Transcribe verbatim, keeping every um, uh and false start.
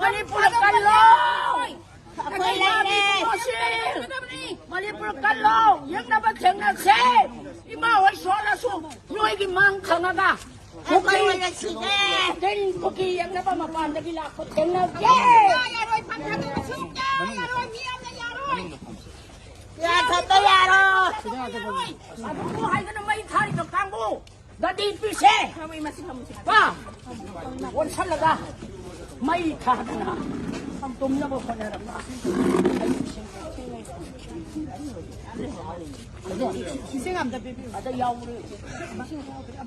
ꯃꯅꯤꯄꯨꯔ ꯀꯜꯂꯣ! ꯑꯩꯈꯣꯏ ꯂꯩꯔꯦ! ꯃꯅꯤꯄꯨꯔ ꯀꯜꯂꯣ! ꯌꯦꯛꯅꯕ ꯊꯦꯡꯅꯁꯦ! ꯏꯃꯥ ꯍꯣꯏ ꯁꯣꯜꯂꯁꯨ ꯅꯣꯏꯒꯤ ꯃꯥꯡ ꯈꯪꯉꯒ ꯑꯩꯈꯣꯏ ꯑꯣꯏꯅ ꯁꯤꯒꯦ! ꯀꯨꯀꯤ ꯌꯦꯛꯅꯕ ꯃꯄꯥꯟꯗꯒꯤ ꯂꯥꯛꯄ ꯊꯦꯡꯅꯁꯦ! ꯌꯥꯔꯣꯏ, ꯄꯥꯟꯊꯗꯕ ꯁꯨꯡꯌꯥ ꯌꯥꯔꯣꯏ, ꯃꯤ ꯑꯃꯅ ꯌꯥꯔꯣꯏ! ꯌꯥꯊꯠꯄ ꯌꯥꯔꯣꯏ! ꯑꯗꯨꯕꯨ ꯍꯥꯏꯒꯅꯨ, ꯃꯩ ꯊꯥꯔꯤꯕ ꯀꯥꯡꯕꯨ! ꯒꯥꯔꯤ ꯄꯤꯁꯦ! ꯄꯥ! ꯑꯣꯟꯁꯜꯂꯒ ꯃꯩ ꯊꯥꯗꯅ ꯇꯨꯝꯅꯕ ꯍꯣꯠꯅꯔꯝꯕ꯫ ꯏꯁꯤꯡ ꯑꯝꯇ ꯄꯤꯕꯤꯌꯨ꯫ ꯑꯗ ꯌꯥꯎꯔꯦ꯫